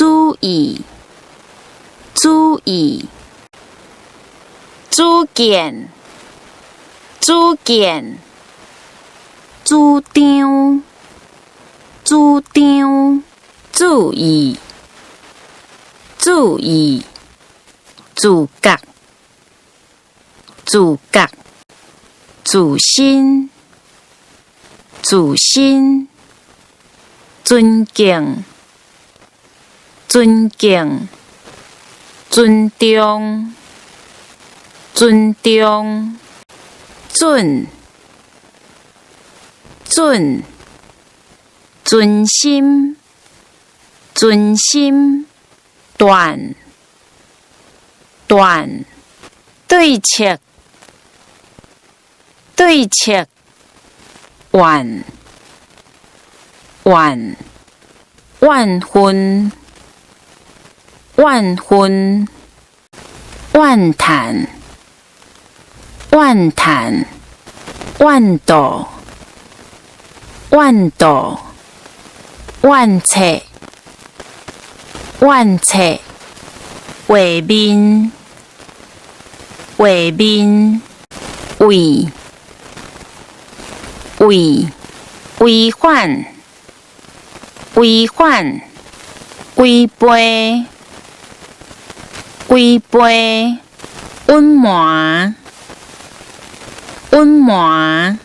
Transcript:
主意，主意，主見，主見，主張，主張，注意，注意，自覺，自覺，自身，自身，尊敬，尊敬，尊重，尊重，準，準，存心，存心，斷，斷，對策，對策，怨，怨，怨恨，怨恨，怨嘆，怨嘆，怨妒，怨妒，怨切，怨切，畫面，畫面，為，為，違反，違反，違背，違背，隱瞞，隱瞞。